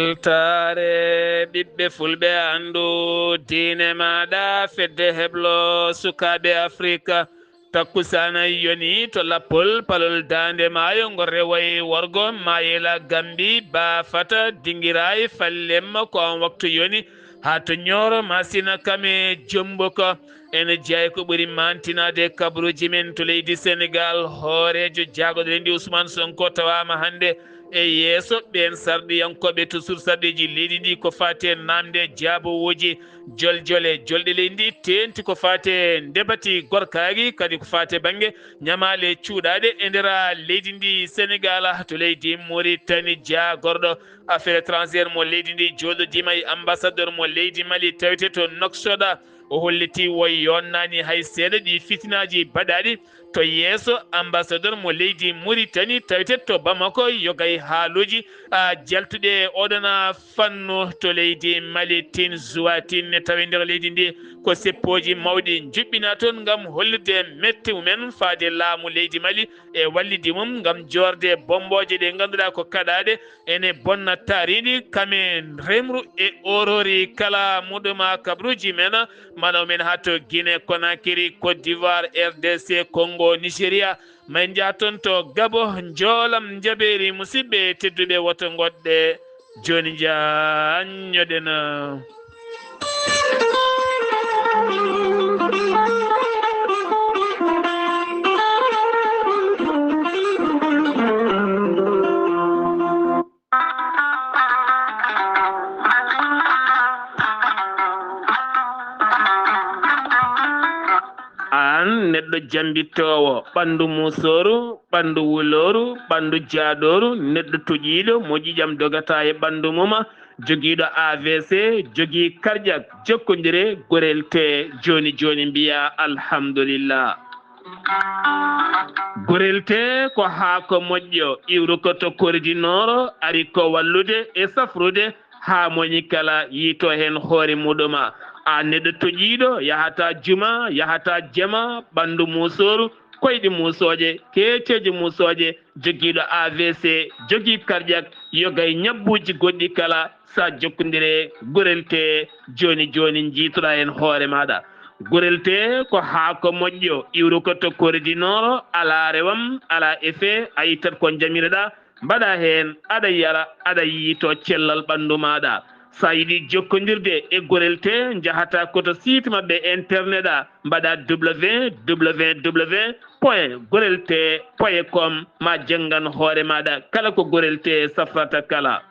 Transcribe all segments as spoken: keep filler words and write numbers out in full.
Weltaare ɓiɓɓe fulɓe, anndu diine maaɗa, fedde heblo sukaaɓe Afrika. Takkusaana yoni to lappol palol daande maayo, ngo rewayi worgo Mayela Gambi, Bafata, Dingiraay, Fallemma, ko on waktu yoni, haa to Ñooro, Masina, Kame, Jombuka. Ene jeyaa ko ɓuri maantinaade e kabaruuji men to leydi Senegaal, hooreejo jaagoɗo leydi Ousmane Sonko tawaama hannde e yeeso ɓeen sarɗiyankooɓe to sursarɗeeji leydi ndi ko faati e naamnde jaabawooji joljole. Jolɗe leydi ndi teeŋti ko faati e ndebati gorkaaji, kadi ko faati e bannge ñamaale cuuɗaaɗe e nder leydi ndi Senegaal. To leydi Mauritanie, jaagorɗo affaires étrangères mo leydi ndi jooɗodiima e ambassadeur mo leydi Mali tawetee to Nouakchott. O hollitii o yonnaani hay seeɗa ɗi fitinaaji baɗaaɗi to yeeso. Ambassadeur mo leydi Mauritanie tawetee to Bamako yogay haaluuji, a, jaltuɗi e oɗon, a, fannu to leydi Mali. Tin Zuwa Tin ne tawi nder leydi ndi ko seppooji mawɗi njuɓɓinaa toon ngam hollirde mette mumen faade laamu leydi Mali e wallidi mum ngam joorde bommbooje ɗe ngannduɗaa ko kaɗaaɗe ene bonna taariindi. Kame, remru e orori kala muɗuma kabaruuji men, manaw men haa to Guinée Conakry, Côte d'Ivoire, R D C Congo, Nigeria. Ma en njah toon to Gabo, njoolam njabeeri. Musidɓe tedduɓe, woto ngoɗɗe jooni, njah ñoɗen. Aan neɗɗo jambittoowo, ɓanndu muusooru, ɓanndu wulooru, ɓanndu jaaɗooru, neɗɗo toƴiiɗo mo ƴiiƴam dogataa e ɓanndu mum, jogiiɗo A V C, jogii karƴak, jokkondire, gorel tee jooni jooni, mbiyaa alhamdulillah. Gorel tee ko haako moƴƴo, iwrukoto kordi nooro, ari ko wallude e safrude haa moñi kala yiito heen hoore muɗuma. Aan neɗɗo toƴiiɗo, yahataa juma, yahataa jama, ɓanndu muusooru, koyɗi muusooje, keeceeje muusooje, jogiiɗo A V C, jogii karƴak, yogay ñabbuuji goɗɗi kala, sa jokkondire gorel tee jooni jooni, njiitoɗaa heen hoore maaɗa. Gorel tee ko haako moƴƴo, iwrukoto kordi nooro, alaa rewam, alaa effet, a ittat ko njamiroɗaa, mbaɗaa heen, aɗa yara, aɗa yiito cellal ɓanndu maaɗa. Sa yiɗi jokkondirde e gorel tee, njahataa ko to site maɓɓe internet a, mbaɗaa W W W point gorel tee point com, ma janngan hoore maaɗa kala ko gorel tee safrata kala.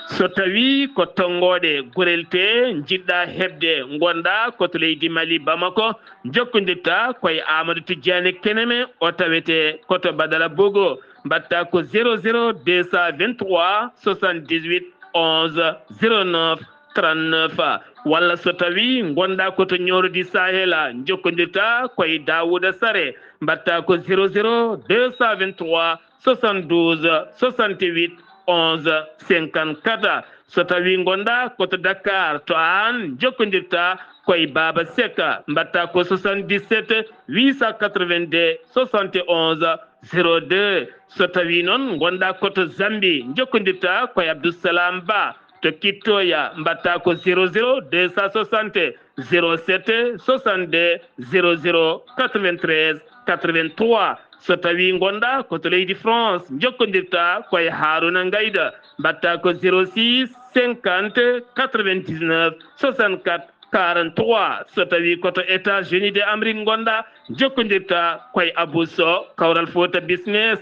So tawii ko tonngooɗe gorel tee njiɗɗaa heɓde, ngonɗaa ko to leydi Mali, Bamako, njokkondirtaa ko e Amadou Tidiane Keneme, o tawetee ko to Badala Bogo. Mbaɗtaa ko zéro zéro deux cent vingt-trois soixante-dix-huit onze zéro neuf trente-neuf. Walla so tawii ngonɗaa ko to Ñooro di Sahel, njokkondirtaa ko e Daouda Sare, mbaɗtaa ko zéro zéro deux cent vingt-trois soixante-douze soixante-huit onze cinquante-quatre. So tawii ngonɗaa ko to Dakar, to aan njokkondirtaa ko e Baaba Seka, mbaɗtaa ko soixante-dix-sept huit cent quatre-vingt-deux soixante et onze zéro deux. So tawii noon ngonɗaa ko to Zambie, njokkondirtaa ko e Abdou Salam Ba to Kittoya, mbaɗtaa ko zéro zéro deux cent soixante zéro sept soixante-deux zéro zéro quatre-vingt-treize quatre-vingt-trois. So tawii ngonɗaa ko to leydi France, njokkondirtaa ko e Haruna Ngayda, mbaɗtaa ko zéro six cinquante quatre-vingt-dix-neuf soixante-quatre quarante-trois. So tawii ko to États-Unis de Amérique ngonɗaa, njokkondirtaa ko e Abou Sow, Kawral Fouta Business,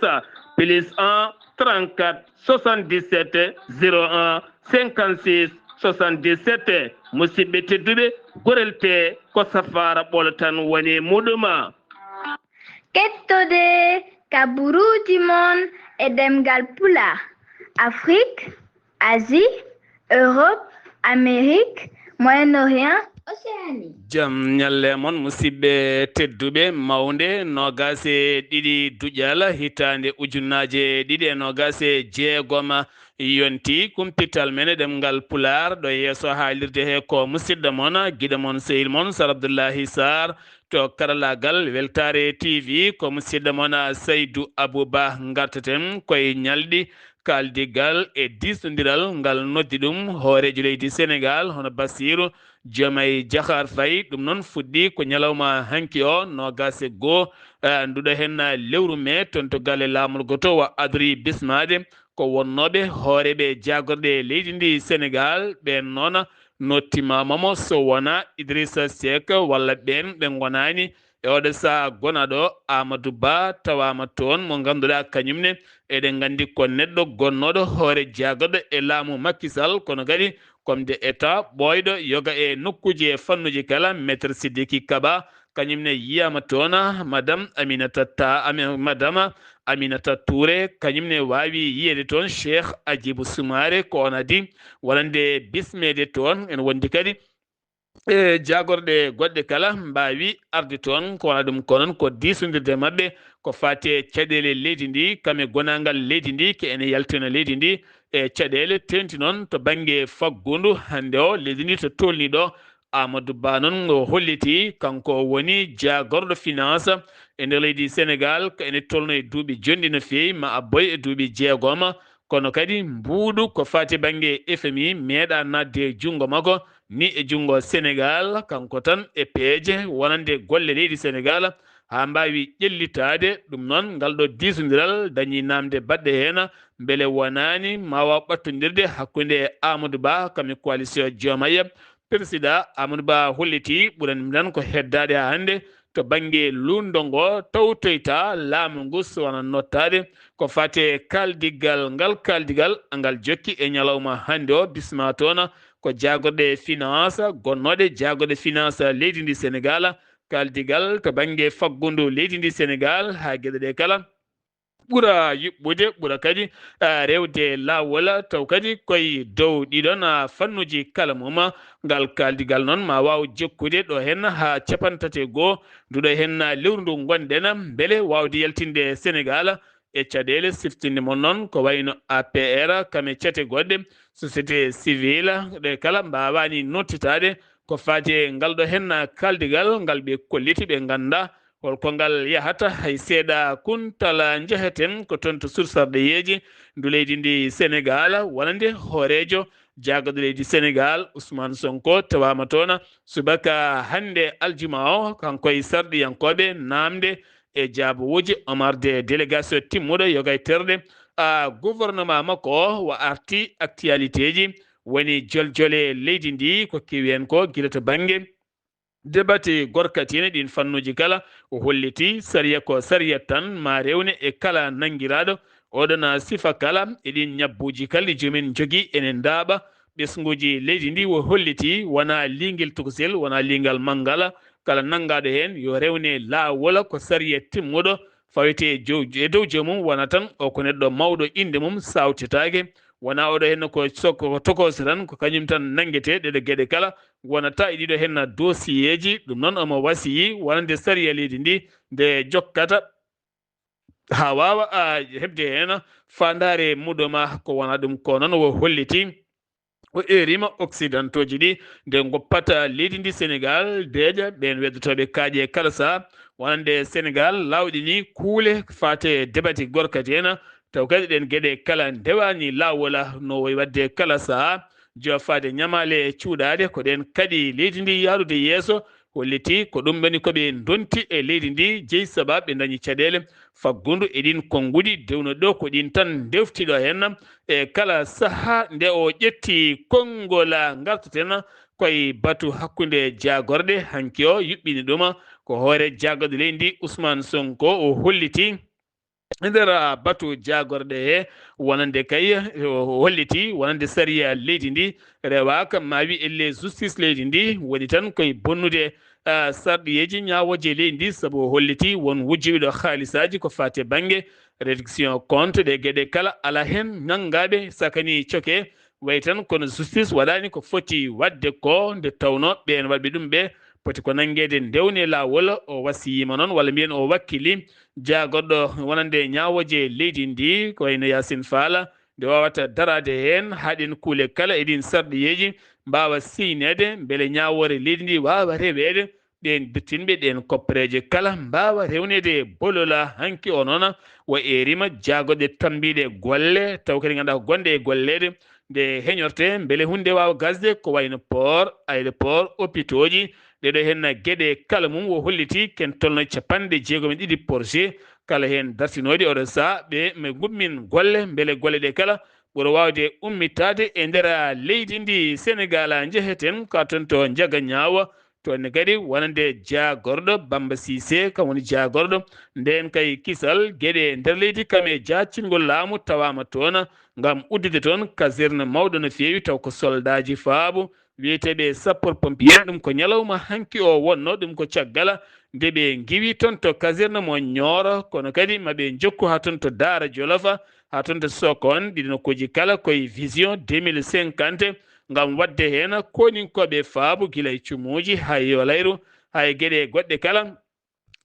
plus un trente-quatre soixante-dix-sept zéro un cinquante-six soixante-dix-sept. Musidɓe tedduɓe, gorel tee ko safaara ɓolo tan woni e muɗum. Kettode kabaruuji mon e ɗemngal Pulaar, Afrique, Asie, Europe, Amérique, Moyen-Orient, Océanie. Jam ñalle mon, musidɓe tedduɓe, mawnde noogaas e ɗiɗi duƴal hitaande ujunnaaje ɗiɗi e noogaas e jeegom yonti. Kumpital men e ɗemngal Pulaar ɗo yeeso haalirde he ko musidɗo mon, giɗo mon, sehil mon, Sar Abdullahi Sarr. To karallaagal Weltaare T V, ko musidɗo mon Saydu Abou Ba. Ngartaten koye ñalɗi Kaaldigal e diisondiral ngal noddi ɗum hooreejo leydi Senegaal, hono Bassirou Diomaye Diakhar Faye. Ɗum noon fuɗɗi ko ñalawma hanki o, noogaas e goo, eh, nduɗo heen lewru mee, toon to galle laamorgo to, wa adori bismaade ko wonnooɓe hooreeɓe jaagorɗe leydi ndi Senegaal. Ɓeen noon nottimaama mo, so wonaa Idrissa Seck walla ɓeen ɓe ngonaani e oɗo sahaa gonaaɗo Amadou Ba tawaama toon, mo ngannduɗaa kañum ne eɗen nganndi ko neɗɗo gonnooɗo hoore jaagorɗo e laamu Macky Sall, kono kadi comme de État ɓooyɗo yoga e nokkuuji e fannuuji kala, Maître Sidiki Kaba, kañum ne yiyaama toon. Madame Aminata Ta-, Ami-, Madame Aminata Touré, kañum ne waawi yiyeede toon. Cheikh Hadjibou Soumaré, ko oon adii wonande bismeede toon. Ene wondi kadi e jaagorɗe goɗɗe kala mbaawi arde toon. Ko wona ɗum ko noon ko diisondirde maɓɓe ko faati e caɗeele leydi ndi, kam e gonaangal leydi ndi, ke ene yaltina leydi ndi e caɗeele, teeŋti noon to bannge faggundu hannde o leydi ndi to tolni ɗo. Amadou Ba noon o holliti kanko o woni jaagorɗo finance e nder leydi Senegaal, ko ene tolno e duuɓi jonɗi no feewi, ma a boy e duuɓi jeegoma. Kono kadi mbuuɗu ko faati bannge F M I meeɗa naatde e junngo makko, ni e junngo Senegaal, kanko tan e peeje wonande golle leydi Senegaal, haa mbaawi ƴellitaade. Ɗum noon, ngal ɗo diisondiral dañii naamde baɗɗe heen, mbele wonaani ma waaw ɓattondirde hakkunde Amadou Ba, kam e coalition Diomaye. Persidaa Amadou Ba hollitii, ɓurani mi tan ko heddaade haa hannde to bannge luulndo ngo, tawtoyta laamu ngu so wona nottaade ko faati e kaaldigal. Ngal kaaldigal ngal jokki e ñalawma hannde o, bismaa toon ko jaagorɗe finance, gonnooɗe jaagorɗe finance leydi ndi Senegaal, kaaldigal to bannge faggundu leydi ndi Senegaal, haa geɗe ɗe kala ɓura yuɓɓude, ɓura kadi, ah, rewde laawol, taw kadi koye dow ɗiɗon, ah, fannuuji kala mum. Ngal kaaldigal noon ma waaw jokkude ɗo heen haa capanɗe tati e goo nduɗo heen lewru ndu ngonɗen, mbele waawde yaltinde Senegaal e caɗeele. Siftinde mon noon ko wayno A P R, kam e cate goɗɗe, société civile, ɗe kala mbaawaani nottitaade ko faati e ngal ɗo heen kaaldigal ngal ɓe kolliti, ɓe ngannda hol ko ngal yahata. Hay seeɗa kuntala njeheten ko toon to sursarɗeyeeji ndu leydi ndi Senegaal, wonande hooreejo jaagorɗo leydi Senegaal, Ousmane Sonko, tawaama toon subaka hannde aljuma o, kanko e sarɗiyankooɓe naamde e jaabawuuji, Omar de délégation timmuɗo yoga e terɗe, a gouvernement makko o, wa arti actualité ji, woni joljole leydi ndi ko kewi heen ko gila to bannge debate gorkatine ɗin fannuuji kala. O holliti sariya ko sariya tan ma rewne e kala nanngiraaɗo oɗon sifa kala e ɗin ñabbuuji kala ɗi joomin njogii ene ndaaɓa ɓesnguuji leydi ndi. O holliti wona liingel tokosel, wona liingal manngal, kala nanngaaɗo heen yo rewne laawol ko sariya timmuɗo fawete e jow-, e dow joomum, wona tan o ko neɗɗo mawɗo, innde mum sawtetaake. Wona oɗo heen ko so-, ko tokooso tan, ko kañum tan nanngetee ɗeɗo geɗe kala. Wonata e ɗiɗo heen dossier ji, ɗum noon omo wasiyi wonande sariya leydi ndi nde jokkata haa waawa, a, heɓde heen faandaare muɗoma. Ko wona ɗum ko noon o holliti. O eerima occidentaux ji ɗi nde ngoppata leydi ndi Senegaal, deeƴa ɓeen weddotooɓe kaaƴe kala saha, wonande Senegaal laawɗini kuule faate debate gorkati en, taw kadi ɗeen geɗe kala ndewaani laawol no woyi waɗde kala saha, jofaade ñamaale e cuuɗaade ko ɗeen kadi leydi ndi yaarude yeeso. Holliti ko ɗum woni ko ɓe ndonti e leydi ndi, jeyi sabaabu ɓe ndañi caɗeele faggundu e ɗin konnguɗi dewno ɗo, ko ɗin tan ndewti ɗo heen. E kala saha nde o ƴetti konngol, ngartaten koye batu hakkunde jaagorɗe, hanki o yuɓɓini ɗum ko hoore jaagorɗe leydi ndi, Ousmane Sonko, o holliti e nder, ah, batu jaagorɗe he, wonande kay, o holliti wonande sariya leydi ndi rewaaka, ma wi elle justice leydi ndi woni tan koye bonnude, ah, sarɗiyeeji ñaawooje leydi ndi, sabu o holliti won wujjuɓe ɗo haalisaaji ko faati e bannge réduction compte, ɗe geɗe kala ala heen nanngaaɓe sakani coke, wayi tan kono justice waɗaani ko foti waɗde ko, nde tawnoo ɓeen waɗɓe ɗum ɓe poti ko nanngeede ndewne laawol. O wasiyiima noon, walla mbiyen o wakkili jaagorɗo wonande ñaawooje leydi ndi, ko wayno Yacine Fall, nde waawata daraade heen, haa ɗeen kuule kala e ɗiin sarɗiyeeji mbaawa siyneede, mbele ñaawoore leydi ndi waawa reweede, ɓeen duttinɓe ɗeen koppereeje kala mbaawa rewneede e bolola hanki o noon, wa eerima jaagoɗe tambiiɗe golle, taw kadi ngannduɗaa ko gonɗe e golleede, nde heñorte mbele huunde waawa gasde ko wayno port, aéroport, hôpitaux ji, ɗeɗo heen geɗe kala mum wo holliti ken tolno capanɗe jeegom e ɗiɗi projet, kala heen dartinooɗi oɗo saha ɓe ɓe ngummin golle, mbele golle ɗe kala ɓura waawde ummitaade e nder leydi ndi Senegal. Njeheten ka toon to Njaga Ñaawa, toon ne kadi wonande jaagorɗo Bamba Cissé, kam woni jaagorɗo ndeen kay kisal geɗe nder leydi kam e jaacingol laamu tawaama toon ngam uddude toon kaserne mawɗo no feewi taw ko soldaaji faabu wiyeteeɓe sapeur pompier. Ɗum ko ñalawma hanki o wonno, ɗum ko caggal nde ɓe ngiwi toon to kaserne mo Ñooro, kono kadi ma ɓe njokku haa toon to Daara Jolofa, haa toon to Sokon, ɗiɗi nokkuuji kala koye vision deux mille cinquante, ngam waɗde heen koninkooɓe faabu gila e cumuuji haa e yolayru, haa e geɗe goɗɗe kala.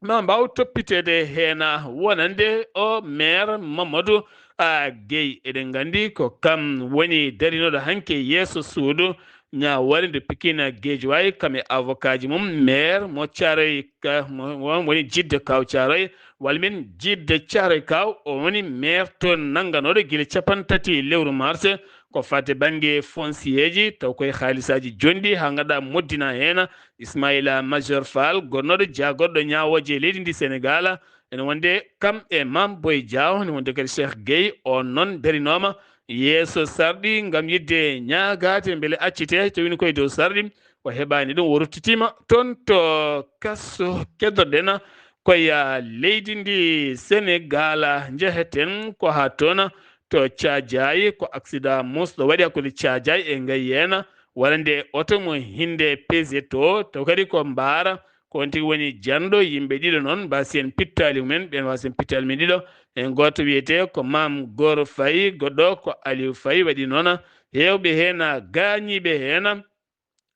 Ma mbaaw toppiteede heen wonande o maire Mamadou, a, Guèye. Eɗen nganndi ko kam woni darinooɗo hanki yeeso suudu ñaawore nde Pikine Guédiawaye, kam e avocat ji mum, maire mo Thiaroye ka-, mo, mo woni jiɗde Kaaw Thiaroye, walla min jiɗde Thiaroye Kaaw, o woni maire toon nannganooɗo gila capanɗe tati lewru mars, ko fate bannge foncier ji, taw koye haalisaaji jonɗi haa ngannduɗaa moddina heen Ismaïla Madior Fall, gonnooɗo jaagorɗo ñaawooje leydi ndi Senegal, ene wonde kam e Mame Boye Diao, ene wonde kadi Cheikh Gueye, on noon darinooma yeeso sarɗi ngam yiɗde ñaagaade mbele accite, tawini koye dow sarɗi, o heɓaani ɗum, o ruttitiima toon to kaso. Keddoɗen koye leydi ndi Senegal, njeheten ko haa toon to Caajaay, ko accident musɗo waɗi hakkunde Caajaay e Ngayeen, wonande oto mo hinde P Z O, taw kadi ko mbaara, ko on tigi woni janɗo, yimɓe ɗiɗo noon, mbasi en pittaali mumen, ɓeen mbasi en pittaali mumen ɗiɗo, en gooto wiyetee ko Maam Goro Faye, goɗɗo ko Aliou Faye, waɗi noon heewɓe heen gaañiiɓe heen.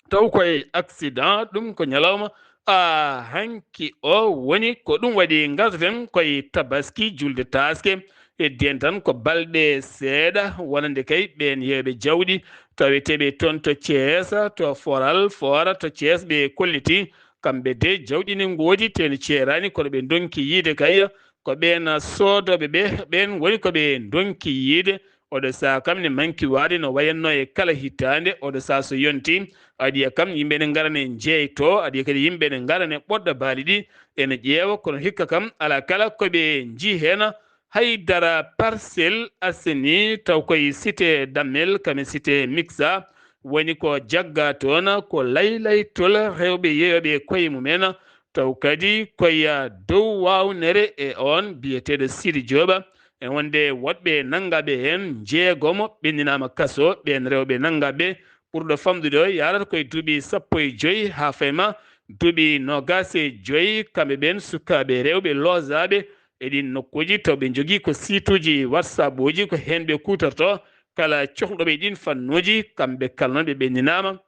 Taw koye accident, ɗum ko ñalawma, a, hanki o woni, ko ɗum waɗi ngarten koye tabaski, julde taaske, heddi en tan ko balɗe seeɗa, wonande kay ɓeen yeeyɓe jawɗi, taweteeɓe toon to Thiès, to Foral, Foora, to Thiès, ɓe kolliti, kamɓe de jawɗi ne ngoodi, te ne ceeraani, kono ɓe ndonki yiide kay, ko ɓeen soodooɓe ɓe, ɓeen woni ko ɓe ndonki yiide. Oɗo saha kam ne manki waade no wayanno e kala hitaande. Oɗo saha so yonti, aɗiya kam yimɓe ne ngara ne njeeyto, aɗiya kadi yimɓe ne ngara ne ɓoɗɗa baali ɗi, ene ƴeewa, kono hikka kam alaa kala ko ɓe njii heen haydara. Parcelles Assainies, taw koye cité Damel, kam e cité Mixa, woni ko jagga toon, ko laylaytol rewɓe yeeyooɓe koye mumen, taw kadi koye dow waawnere e oon biyeteeɗo Sidi Diop, e wonde woɗɓe nanngaaɓe heen njeegomo ɓenninaama kaso, ɓeen rewɓe nanngaaɓe ɓurɗo famɗude o yaarata koye duuɓi sappo e joy haa fayma duuɓi noogaas e joy, kamɓe ɓeen sukaaɓe rewɓe loosaaɓe e ɗiin nokkuuji, taw ɓe njogii ko site uji WhatsApp uji, ko heen ɓe kuutortoo kala cohluɗo ɓe e ɗiin fannuuji, kamɓe kala noon ɓe ɓenninaama.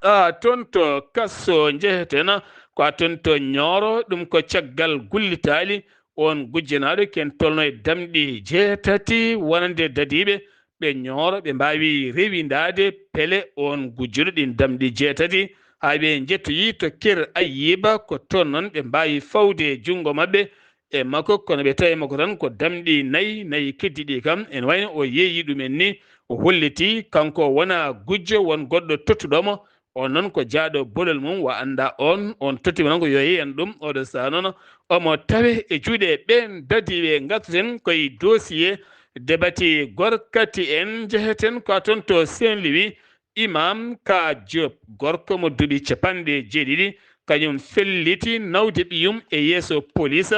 A, toon to kaso njeheten, ko a toon to Ñooro, ɗum ko caggal gullitaali oon gujjanaaɗo ken tolno e damɗi jeetati wonande dadiiɓe ɓe Ñooro, ɓe mbaawi rewindaade pele oon gujjuɗo ɗiin damɗi jeetati, haa ɓe njettoyi to Kir Ayiba, ko toon noon ɓe mbaawi fawde junngo maɓɓe e makko, kono ɓe tawi makko tan ko damɗi nayi, nayi keddiɗi kam, ene wayno o yeeyi ɗumen ni, o holliti kanko wona gujjo, won goɗɗo tottuɗo mo, on noon ko jaaɗo bolol mum, wa annda on, on totti mo noon ko yo yeeyan ɗum, oɗo saha noon omo tawe e juuɗe ɓeen dadiiɓe. Ngarten koye dossier debati gorkati en, njeheten ko toon to Saint-Louis, Imam Ka Diop, gorko mo duuɓi capanɗe jeeɗiɗi, kañum felliti nawde ɓiyum e yeeso police.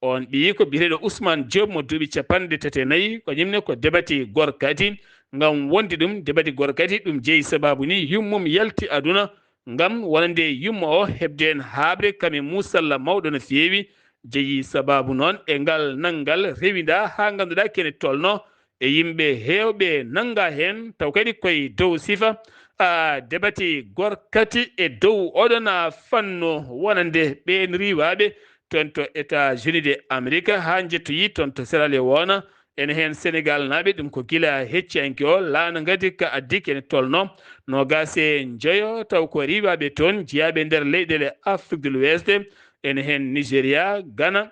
On ɓiyi ko biyeteeɗo Ousmane Diop mo duuɓi capanɗe tati e nayi, kañum ne ko debati gorkati. Ngam wonde ɗum debati gorkati, ɗum jeyi sabaabu ni yummum yalti aduna, ngam wonande yumma o heɓde en haaɓre kam e muusalla mawɗo no feewi. Jeyi sabaabu noon e ngal nanngal rewinda haa ngannduɗaa kene tolno e yimɓe heewɓe nannga heen, taw kadi koye dow sifa, a, debati gorkati e dow oɗona fannu wonande ɓeen riiwaaɓe toon to États-Unis de Amérique, haa njettoyi toon to Sierra Leone, Ene heen Senegal naaɓe, ɗum ko gila hecciyanke o laana ngadi ka addi, kene tolno noogaas e njoyo, taw ko riiwaaɓe toon, jiyaaɓe nder leyɗeele Afrique de l'Ouest, ene heen Nigeria, Ghana,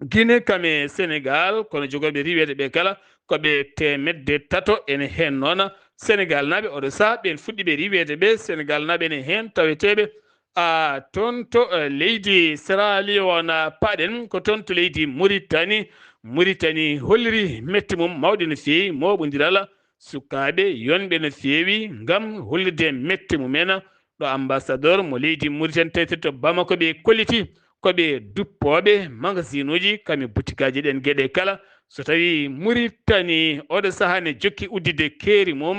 Guinée, kam e Senegal, kono jogooɓe riiweede ɓe kala ko ɓe teemedde tato. Ene heen noon Senegal naaɓe, oɗo sahaa ɓeen fuɗɗiiɓe riiweede ɓe, Senegal naaɓe ene heen taweteeɓe a toon to, eh, leydi Sierra Leone, paɗen ko toon to leydi Mauritanie. Mauritanie holliri mette mum mawɗe no feewi, mooɓondiral sukaaɓe yonɓe no feewi ngam hollirde mette mumen. Ɗo ambassadeur mo leydi Mauritanie tawetee to Bamako ɓe kolliti ko ɓe duppooɓe magasinuuji kam e butikaaji, ɗeen geɗe kala. So tawii Mauritanie oɗo sahaa ne jokki udditde keeri mum,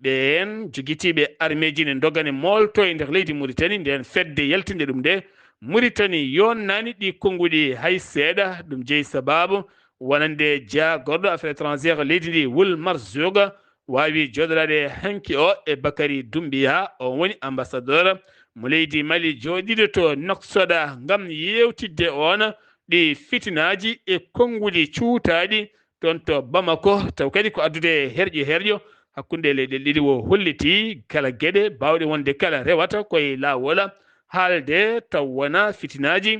ɓeen jogitiiɓe armeeji ne ndogane moolto e nder leydi Mauritanie, ndeen fedde yaltinde ɗum nde. Mauritanie yonnaani ɗi konnguɗi hay seeɗa. Ɗum jeyi sabaabu wonande jaagorɗo affaires étrangères leydi ndi, Wul Marzouga, waawi jooɗoraade hanki o e Bakary Doumbia, o woni ambassadeur mo leydi Mali jooɗiiɗo to Nouakchott ngam yeewtidde oon ɗi fitinaaji e konnguɗi cuutaaɗi toon to Bamako, taw kadi ko addude herƴo herƴo hakkunde leyɗe ɗiɗi. O holliti kala geɗe baawɗe wonde kala rewata koye laawol haalde, taw wonaa fitinaaji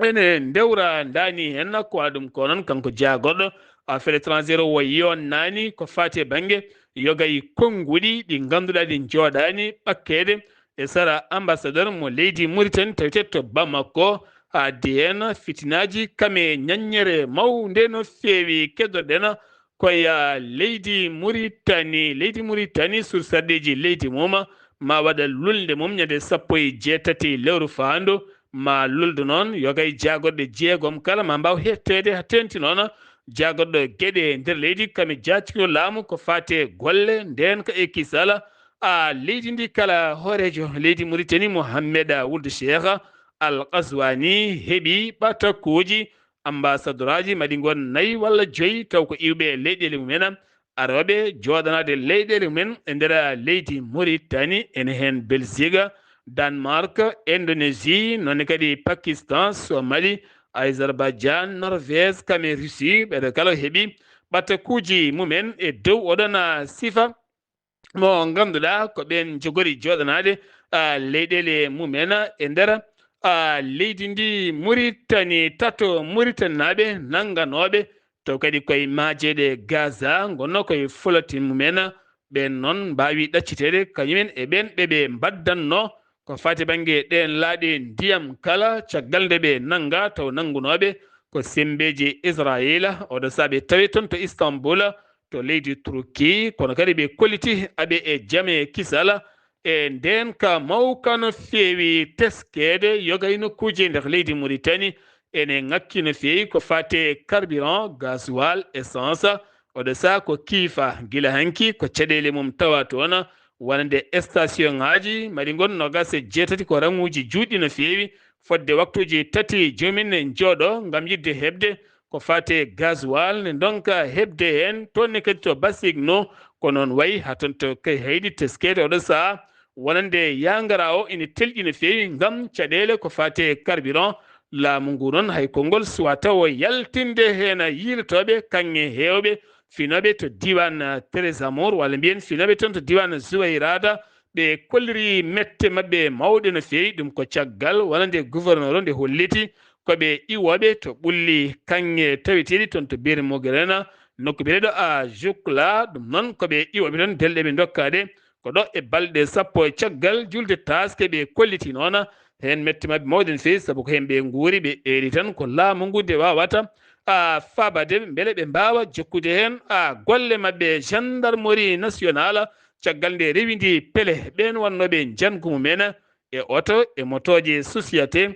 ene ndewra ndaani heen. Ko waɗa ɗum ko noon, kanko jaagorɗo affaires étrangères o yonnaani ko faati e bannge yoga e konnguɗi ɗi ngannduɗaa ɗi njooɗaani ɓakkeede e sara ambassadeur mo leydi Mauritanie tawetee to Bamako. Haa addi heen fitinaaji kam e ñaññere mawnde no feewi. Keddorɗen koye leydi Mauritanie. Leydi Mauritanie, sursarɗeeji leydi mum ma waɗa lulnde mum ñande sappo e jeetati lewru faandu, ma luldo noon yoga e jaagorɗe jeegom kala ma mbaaw hetteede haa teeŋti noon jaagorɗo geɗe nder leydi kam e jaackiino laamu ko faati e golle ndeenka e kisal a leydi ndi kala. Hooreejo leydi Mauritanie, Mohamed Wuld Cheikh Al Ghazouani heɓi ɓatakuuji ambassadoraaji maɗi ngon nayi walla joyi, taw ko iwɓe leyɗeele mumen arooɓe jooɗanaade leyɗeele mumen e nder leydi Mauritanie, ene heen Belgique, Danemark, Indonésie, noon kadi Pakistan, Somalie, Azerbaijan, Norvège, kam e Russie. Ɓeɗo kala heɓi ɓatakuuji mumen e dow oɗon sifa mo ngannduɗaa ko ɓeen njogori jooɗanaade, ah, leyɗeele mumen e nder, ah, leydi ndi Mauritanie. Tato Mauritanie naaɓe nannganooɓe taw kadi koye maajeeɗe Gaza ngonno koye flotte mumen. Ɓeen noon mbaawi ɗacciteede kañumen e ɓeen ɓe ɓe mbaddanno ko faati bannge ɗeen laaɗe ndiyam kala, caggal nde ɓe nannga taw nanngunooɓe ko semmbeeji Israayiila. Oɗo sahaa ɓe tawi toon to Istanbul, to leydi Turki, kono kadi ɓe kolliti aɓe e jame kisal e ndeenka mawka no feewi teskeede yoga e nokkuuji nder leydi Mauritanie. Ene ŋakki no feewi ko faati e carburant, gasoil, essence. Oɗo sahaa ko kiifa gila hanki ko caɗeele mum tawa toon, wonande station ŋaaji maɗi ngon noogaas e jeetati ko raŋuuji juutɗi no feewi. Fodde waktuuji tati jomin ne njooɗo ngam yiɗde heɓde ko faati e gasoil ne ndonka heɓde heen toon ne kadi to Basigno. Ko noon wayi haa toon to Kayhayɗi teskeede oɗo sahaa wonande yangara o ene telƴi no feewi ngam caɗeele ko faati e carburant. Laamu ngu noon hay konngol suwaa taw o yaltinde heen yiilotooɓe kaŋŋe heewɓe finooɓe to diiwaan, eh, Treizamour, walla mbiyen finooɓe toon to diiwaan Zuwayrata. Ɓe kolliri mette maɓɓe mawɗe no feewi. Ɗum ko caggal wonande gouverneur o nde holliti ko ɓe iwooɓe to ɓulli kaŋŋe taweteeɗi toon to Biir Mogerena, nokku biyeteeɗo a Jukla. Ɗum noon ko ɓe iwooɓe toon, belɗe ɓe ndokkaade ko ɗo e balɗe sappo e caggal julde taaske. Ɓe kolliti noon heen mette maɓɓe mawɗe no feewi, sabu ko heen ɓe nguuri. Ɓe eeri tan ko laamu ngu nde waawata a faabade mbele ɓe mbaawa jokkude heen a golle maɓɓe. Gendarmerie nationale, caggal nde rewindi pele ɓeen wonnooɓe njanngu mumen e oto e motooje société,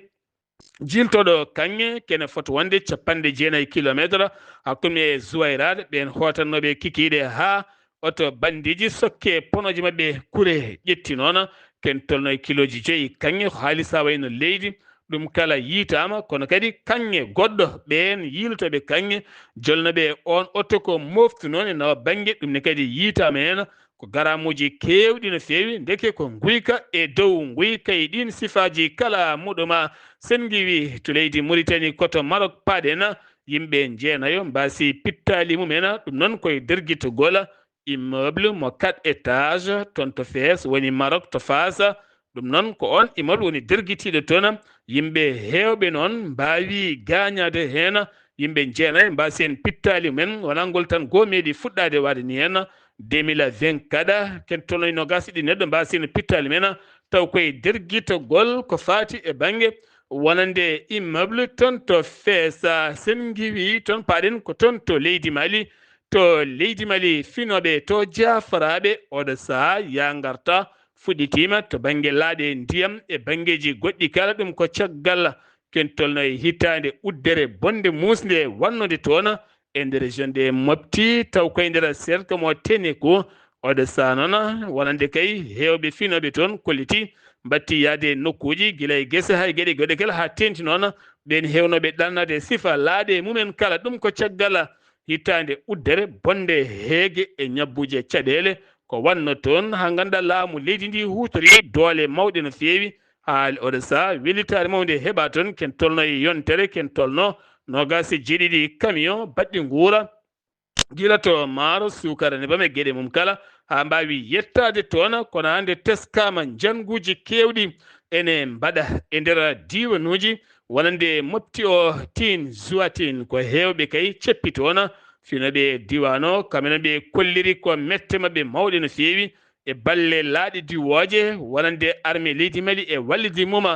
jiiltooɗo kaŋŋe kene foti wonde capanɗe jeenayi kilometre hakkunde e Zuwayraade. Ɓeen hootannooɓe kikiiɗe haa oto banndiiji sokke ponooji maɓɓe kure ƴetti noon, ken tolno e kilooji joyi kaŋŋe, ko haali so a wayno leydi. Ɗum kala yiitaama, kono kadi kaŋŋe goɗɗo, ɓeen yiilotooɓe kaŋŋe, jolnooɓe oon oto ko mooftu noon e nawa bannge, ɗum ne kadi yiitaama heen. Ko garaamuuji keewɗi no feewi, ndeke ko nguyka e dow nguyka e ɗiin sifaaji kala muɗuma. Sen ngiwi to leydi Mauritanie, ko to Maroc paaɗen, Yimɓe jeenayo mbaasi pittaali mumen, ɗum noon koye dergitogol immeuble mo quatre étages toon to Fès, woni Maroc to Faas. Ɗum noon ko oon immeuble woni dergitiiɗo toon. Yimɓe heewɓe noon mbaawi gaañaade heen. Yimɓe jeenayo mbaasi heen pittaali mumen. Wonaa ngol tan goo meeɗi fuɗɗaade waɗde ni heen. Deux mille vingt-quatre, ken tolno e noogaas e ɗiɗi neɗɗo mbaasi heen pittaali mumen, taw koye dergitogol ko faati e bannge wonande immeuble toon to Fès. Sen ngiwi toon, paaɗen ko toon to leydi Mali. To leydi Mali, finooɓe to jaafaraaɓe, oɗo sahaa yaa ngarta fuɗɗitiima to bannge laaɗe ndiyam e banngeeji goɗɗi kala. Ɗum ko caggal ken tolno e hitaande uddere bonde muusnde wannode toon e nder région de Mopti, taw koye nder cercle mo Teneko. Oɗo sahaa noon, wonande kay heewɓe finooɓe toon kolliti, mbatti yahde e nokkuuji, gila e gese, hay geɗe goɗɗe kala, haa teeŋti noon ɓeen heewnooɓe ɗannaade sifa laaɗe mumen kala. Ɗum ko caggal hitaande uddere bonde heege e ñabbuuje caɗeele ko wannoo toon, haa ngannduɗaa laamu leydi ndi huutori doole mawɗe no feewi, haa oɗo sahaa welitaare mawnde heɓaa toon. Ken tolno e yontere, ken tolno noogaas e jeeɗiɗi camion baɗɗi nguura, gila to maaro, suukara, nebam e geɗe mum kala, haa mbaawi yettaade toon. Kono hannde teskaama njannguuji keewɗi ene mbaɗa e nder diiwanuuji wonande Mopti o, Tiin, Zuwatiin, ko heewɓe kay ceppi toon. Finooɓe diiwaan o, kamɓe noon ɓe kolliri ko mette maɓɓe mawɗe no feewi e balle laaɗe diwooje wonande armée leydi Mali e wallidi mum,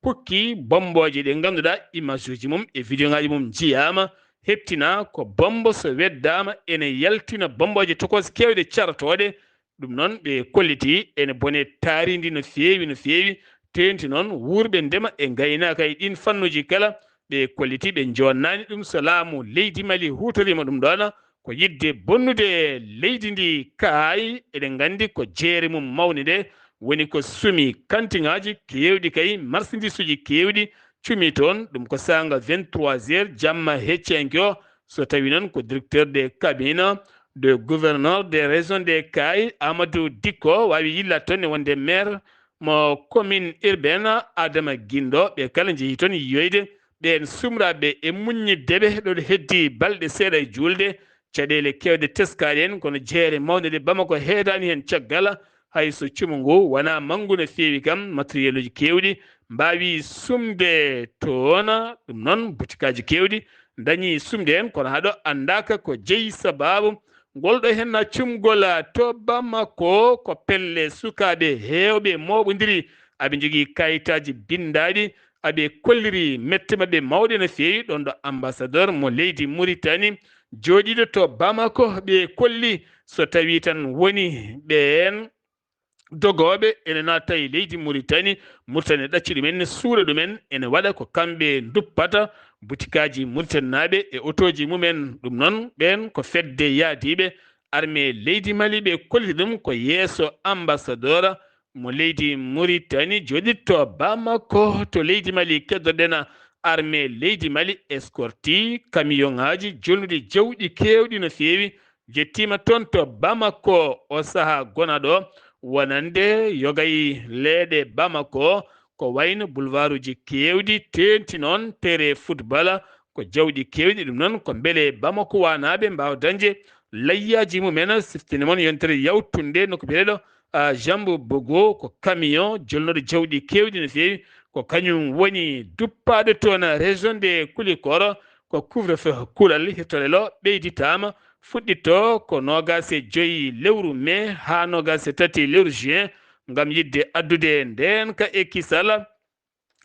pukki bommbooje ɗe ngannduɗaa image uji mum e video ŋaaji mum njiyaama, heɓtina ko bommbo so weddaama ene yaltina bommbooje tokos keewɗe cartooɗe. Ɗum noon ɓe kolliti ene bone taarindi no feewi, no feewi, teeŋti noon wuurɓe ndema e ngaynaaka e ɗiin fannuuji kala. Ɓe kolliti ɓe joonnaani ɗum so laamu leydi Mali huutoriima ɗum ɗoon, ko yiɗde bonnude leydi ndi kaay. Eɗen nganndi ko jeere mum mawnde nde woni ko sumi kantiŋaaji keewɗi kay, marchandisuuji keewɗi cumi toon. Ɗum ko saanga vingt-trois heures jamma hecciyanke o, so tawi noon ko directeur de cabinet de gouverneur des régions de kaay, Amadou Dikko, waawi yillaade toon ne wonde maire mo commune urbaine Adama Guindo. Ɓe kala njehi toon yiyoyde ɓeen sumraaɓe e muññidde ɓe ɗo heddi balɗe seeɗa e juulde. Caɗeele keewɗe teskaaɗe en, kono jeere mawnde nde Bamako heedaani heen caggal, hay so cumu ngu wonaa manngu no feewi kam, materieluuji keewɗi mbaawi sumde toon. Ɗum noon, butikaaji keewɗi ndañi sumde heen, kono haɗo anndaaka ko jeyi sabaabu ngol ɗo heen cumgol to Bamako. Ko pelle sukaaɓe heewɓe mooɓondiri, aɓe njogii kayitaaji binndaaɗi, aɓe kolliri mette maɓɓe mawɗe no feewi ɗoon ɗo ambassadeur mo leydi Muritani jooɗiiɗo to Bamako. Ɓe kolli so tawii tan woni ɓeen dogooɓe ene naata e leydi Muritani, Muritani ɗacci ɗumen, suura ɗumen, ene waɗa ko kamɓe nduppata butikaaji Muritaninaaɓe e otooji mumen. Ɗum noon, ɓeen ko fedde yahdiiɓe armée leydi Mali, ɓe kolliti ɗum ko yeeso ambassadeur mo leydi Muritani jooɗiiɗo to Bamako to leydi Mali. Keddorɗen armée leydi Mali escorti camion ŋaaji jolnuɗi jawɗi keewɗi no feewi, jettiima toon to Bamako. O sahaa gona ɗo wonande yogay leeɗe Bamako, ko wayno boulevard uji keewɗi, teeŋti noon terrain football, ko jawɗi keewɗi. Ɗum noon ko mbele Bamakowanaaɓe mbaawa dañde layyaaji mumen. Siftini mon yontere yawtunde nokku biyeteeɗo, ah, Jambo Bogo, ko camion jolnuɗo jawɗi keewɗi no feewi, ko kañum woni duppaaɗo toon région de Koulikoro. Ko couvre-feu kuulal hirtolelo ɓeyditaama, fuɗɗitto ko noogaas e joy lewru mai haa noogaas e tati lewru juin, ngam yiɗde addude ndeenka e kisal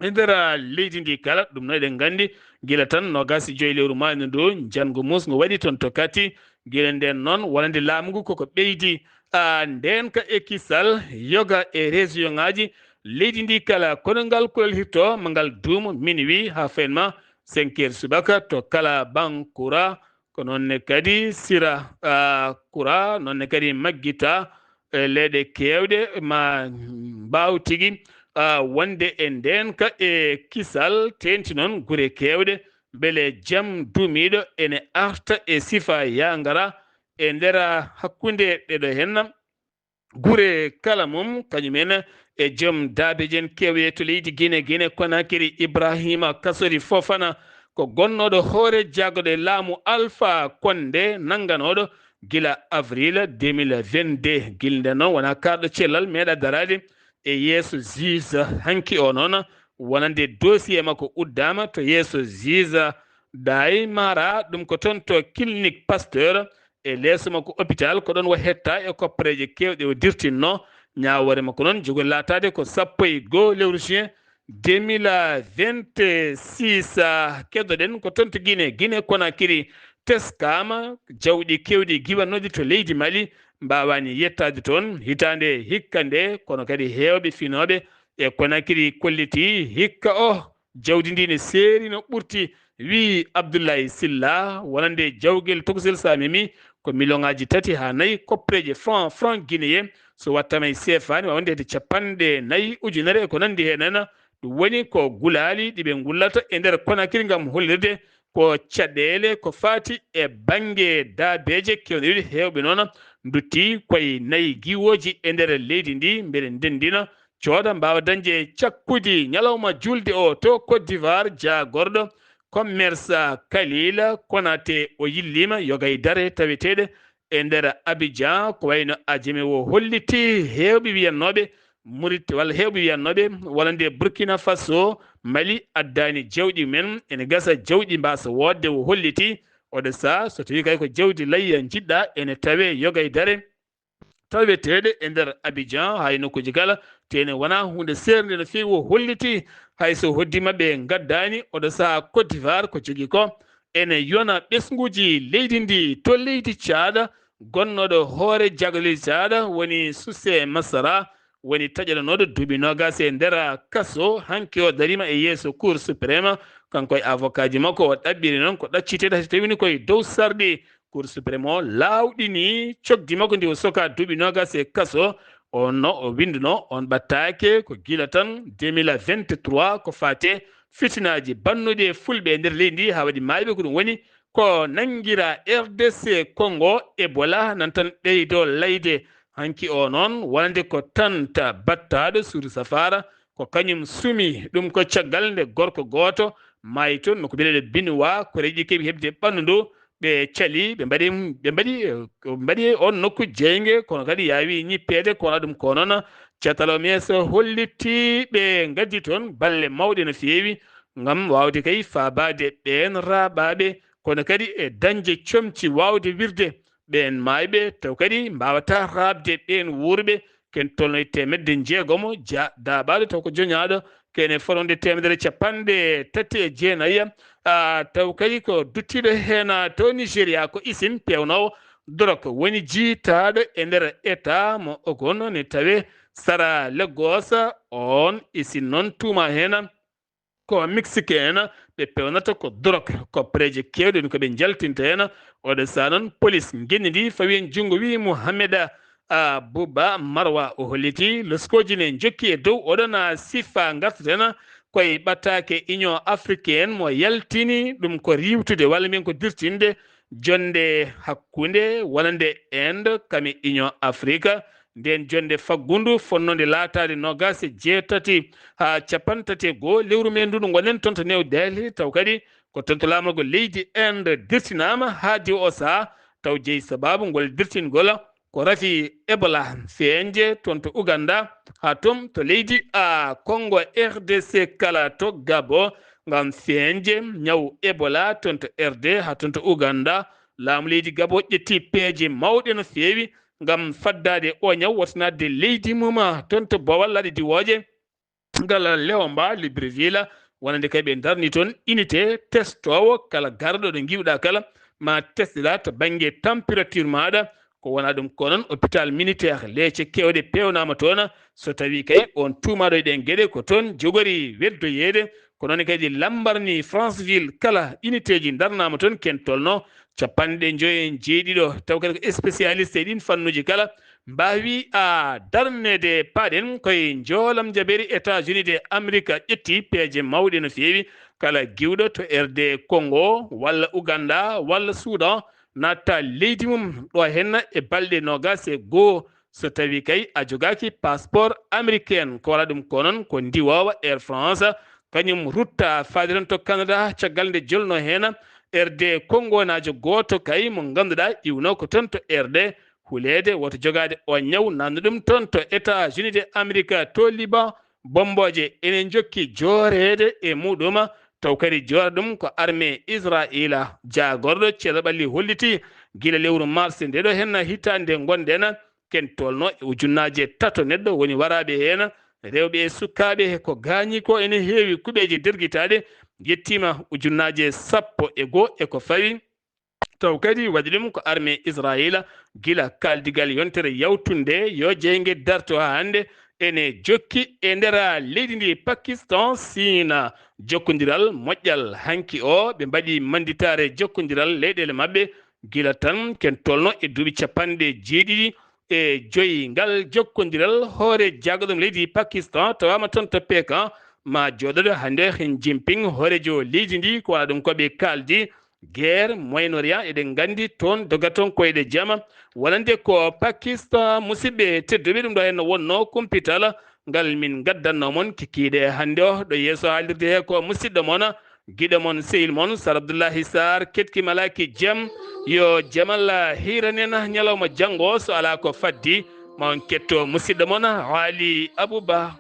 e nder leydi ndi kala. Ɗum noon eɗen nganndi, gila tan noogaas e joy lewru maayndu ndu, njanngu muusngu waɗi toon to Kati. Gila ndeen noon, wonande laamu ngu koko ɓeydi, ah, ndeenka e kisal, yoga e région ŋaaji leydi ndi kala. Kono ngal kuulal hirto ma ngal duumo minuit haa fenma cinq heures subaka to kala Bankura. Ko noon ne kadi Sira, ah, Kura, noon ne kadi Maggita, e leeɗe keewɗe ma mbaaw tigi, ah, wonde e ndeenka e kisal, teeŋti noon gure keewɗe, mbele jam duumiiɗo ene arta e sifa yaangara e nder hakkunde ɗeɗo heen gure kala mum, kañum en e joom daabeeji en keewɗi to leydi Gine, Gine Konakiri, Ibrahima Kasori Fofana, ko gonnooɗo hoore jaggude laamu Alpha Condé, nannganooɗo gila avril deux mille vingt-deux. Gila nden noon wonaa kaarɗo cellal meeɗa daraade e yeeso juge. Hanki o noon, wonande dossier makko uddaama to yeeso juge Daï Mara, ɗum ko toon to clinique Pasteur, e leeso makko hôpital. Ko ɗoon o hetta e koppareeje keewɗe o dirtinno. Ñaawoore makko noon jogori laataade ko sappo e goo lewru juin deux mille vingt-six. Keddoɗen ko toon to Guinée, Guinée Conakry, teskaama jawɗi keewɗi giwannooɗi to leydi Mali, mbaawaani yettaade toon hitaande hikka nde, kono kadi heewɓe finooɓe e Conakry kollitii hikka o jawdi ndi ne seeri, no ɓurti, wii Abdoulaye Sylla, wonande jawgel tokosel, so a memi, ko miliyoŋaaji tati haa nayi koppareeje franc, franc guinéen, so wattaama e seefaani, waawde hedde capanɗe nayi ujunere e ko nanndi heen. Ɗum woni ko gulaali ɗi ɓe ngullata e nder Conakry ngam hollirde ko caɗeele ko faati e bannge daabeeje keewɗe ɗiɗi. Heewɓe noon ndutti koye nayi giwooji e nder leydi ndi, mbele ndenndina cooda, mbaawa dañde cakkudi ñalawma juulde o to Côte d'Ivoire. Jaagorɗo commerce Khalil Konaté, o yilliima yoga e dare taweteeɗe e nder Abidjan. Ko wayno Adjemi o holliti heewɓe wiyannooɓe Murit-, walla heewɓe wiyannooɓe walla nde Burkina Faso, Mali addaani jawɗi men, ene gasa jawɗi mbaasa woodde. O holliti oɗo saha so tawii kay ko jawdi layya njiɗɗa, ene tawee yoga e dare taweteeɗe e nder Abidjan, hay nokkuuji kala, te ene wonaa huunde seernde no feewi. O holliti hay so hoddii maɓɓe ngaddaani oɗo saha Côte d'Ivoire ko jogii ko, ene yona ɓesnguuji leydi ndi. To leydi Caada, gonnooɗo hoore jaggude leydi Caada woni Suse Masara, woni taƴanooɗo duuɓi noogaas e nder kaso. Hanki o dariima e yeeso Cour suprême, kanko e avocat ji makko. O ɗaɓɓiri noon ko ɗacciteede, hay so tawii ni ko e dow sarɗi. Cour suprême o laawɗini cogdi makko ndi o soka duuɓi noogaas e kaso. On no o winnduno, on ɓattaake ko gila tan deux mille vingt-trois, ko faate fitinaaji bannuɗi e fulɓe e nder leydi ndi, haa waɗi maayɓe. Ko ɗum woni ko nanngira R D C Congo Ebola nan tan ɓeydo layde. Hanki o noon wonande ko tanta battaaɗo suudu safaara, ko kañum sumi ɗum ko caggal nde gorko gooto maayi toon, nokku biyeteeɗo Binuwa, koreeji keɓi heɓde ɓanndu ndu, ɓe cali, ɓe mbaɗi, ɓe mbaɗi, ɓe mbaɗi on nokku jeynge, kono kadi yaawi ñippeede, ko wonaa ɗum ko noon. Catal o mees holliti ɓe ngaddi toon balle mawɗe no feewi ngam waawde kay faabaade ɓeen raaɓaaɓe, kono kadi e dañde comci waawde wirde ɓeen maayɓe, taw kadi mbaawataa raaɓde ɓeen wuurɓe, ken tolno e teemedde njeegomo ja-, daaɓaaɗo, taw ko joñaaɗo, ken e fotde teemedere capanɗe tati e jeenayi, a, taw kadi ko duttiiɗo heen, a, to Nigeria, ko isin peewnoowo dorog woni jiytaaɗo e nder État mo Ogun, ne tawee sara Lagos. On isin noon tuuma heen ko Mexique en ɓe peewnata ko dorog, koppareeje keewɗe ɗum ko ɓe njaltinta heen. Oɗo saha noon, polis ngenndi ndi fawi heen junngo, wii Mohamed, a, Buba Marwa. O holliti loskooji ne njokki e dow oɗon, a, sifa. Ngartaten koye ɓattaake Union Africaine mo yaltini ɗum ko riiwtude walla mbiyen ko dirtinde jonnde hakkunde wonande Inde kam e Union Afrique. Ndeen jonnde faggundu fotnoo nde laataade noogaas e jeetati haa capanɗe tati e goo lewru mee nduu ndu ngonɗen toon to New Delhi, taw kadi ko toon to laamorgo leydi Inde dirtinaama haa diwa o saha, taw jeyi sabaabu ngol dirtingol ko rafi Ebola feeñde toon to Uganda, haa toon to leydi, a, Congo R D C, kala to Gabo, ngam feeñde ñaw Ebola toon to R D, haa toon to Uganda. Laamu leydi Gabo ƴetti peeje mawɗe no feewi ngam faddaade o ñaw, wota naatde leydi mum, a, toon to boowal laaɗe diwooje. Ngal Leomba, Libreville, wonande kay ɓe ndarni toon unité testoowo, kala garɗo ɗo ngiwɗa kala, ma testeɗa to bannge température maaɗa, ko wona ɗum ko noon hôpital militaire, leece keewɗe peewnaama toon. So tawii kay on tuumaaɗo e ɗeen geɗe ko toon jogori weddoyeede, ko noon kadi lambarni Franceville, kala unité ji ndarnaama toon, ken tolno capanɗe njoyo e jeeɗiɗo, taw kadi ko spécialiste e ɗiin fannuuji kala, mbaawi, a, darneede. Paaɗen koye njoolam jabeeri. États-Unis de Amérique ƴetti peeje mawɗe no feewi. Kala giwɗo to R D Congo walla Uganda walla Soudan natta leydi mum ɗo henna e balɗe noogaas e goo, so tawii kay a jogaaki passeport américain, ko wala ɗum ko noon ko ndiwoowa Air France, kañum rutta faade toon to Canada, caggal nde jolno heen R D Kongonaajo gooto kay mo ngannduɗaa iwno ko toon to R D huleede, woto jogaade o ñaw nannu ɗum toon to États-Unis de Amérique, to Liban, bommbooje ene njokki jooreede e muɗum, taw kadi joora ɗum ko armée Israayiila, jaagorɗo ceerno ɓalli holliti gila lewru mars nde ɗo heen hitaande ngonɗen, ken tolno e ujunnaaje tato neɗɗo woni waraaɓe heen, rewɓe e sukaaɓe, ko gaañi ko ene heewi, kuɓeeje dergitaaɗe yettiima ujunnaaje sappo e goo e ko fawi. Taw kadi waɗi ɗum ko armée Israayiila gila kaaldigal yontere yawtunde yo jeynge darto haa hannde ene jokki e nder leydi ndi Pakistan, Siina, jokkondiral moƴƴal. Hanki o ɓe mbaɗi mannditaare jokkondiral leyɗeele maɓɓe gila tan ken tolno e duuɓi capanɗe jeeɗiɗi e joyi. Ngal jokkondiral hoore jaagoɗom leydi Pakistan tawaama toon to Pekan, ma jooɗoɗo hannde Xi Jinping, hoorejo leydi ndi, ko wano ɗum ko ɓe kaaldi. Guerre Moyen-Orient, eɗen nganndi toon doga toon koyɗe jama. Wonande ko Pakistan, musidɓe tedduɓe, ɗum ɗo henno wonno kumpital ngal min ngaddanno mon kikiiɗe hannde o. Ɗo yeeso haalirde he ko musidɗo mon, giɗo mon, sehil mon, Sar Abdullahi Sar, ketki malaki jam. Yo jamal hiiranen ñalawma janngo, so alaa ko faddi, ma on ketto musidɗo mon, Ali Abouba.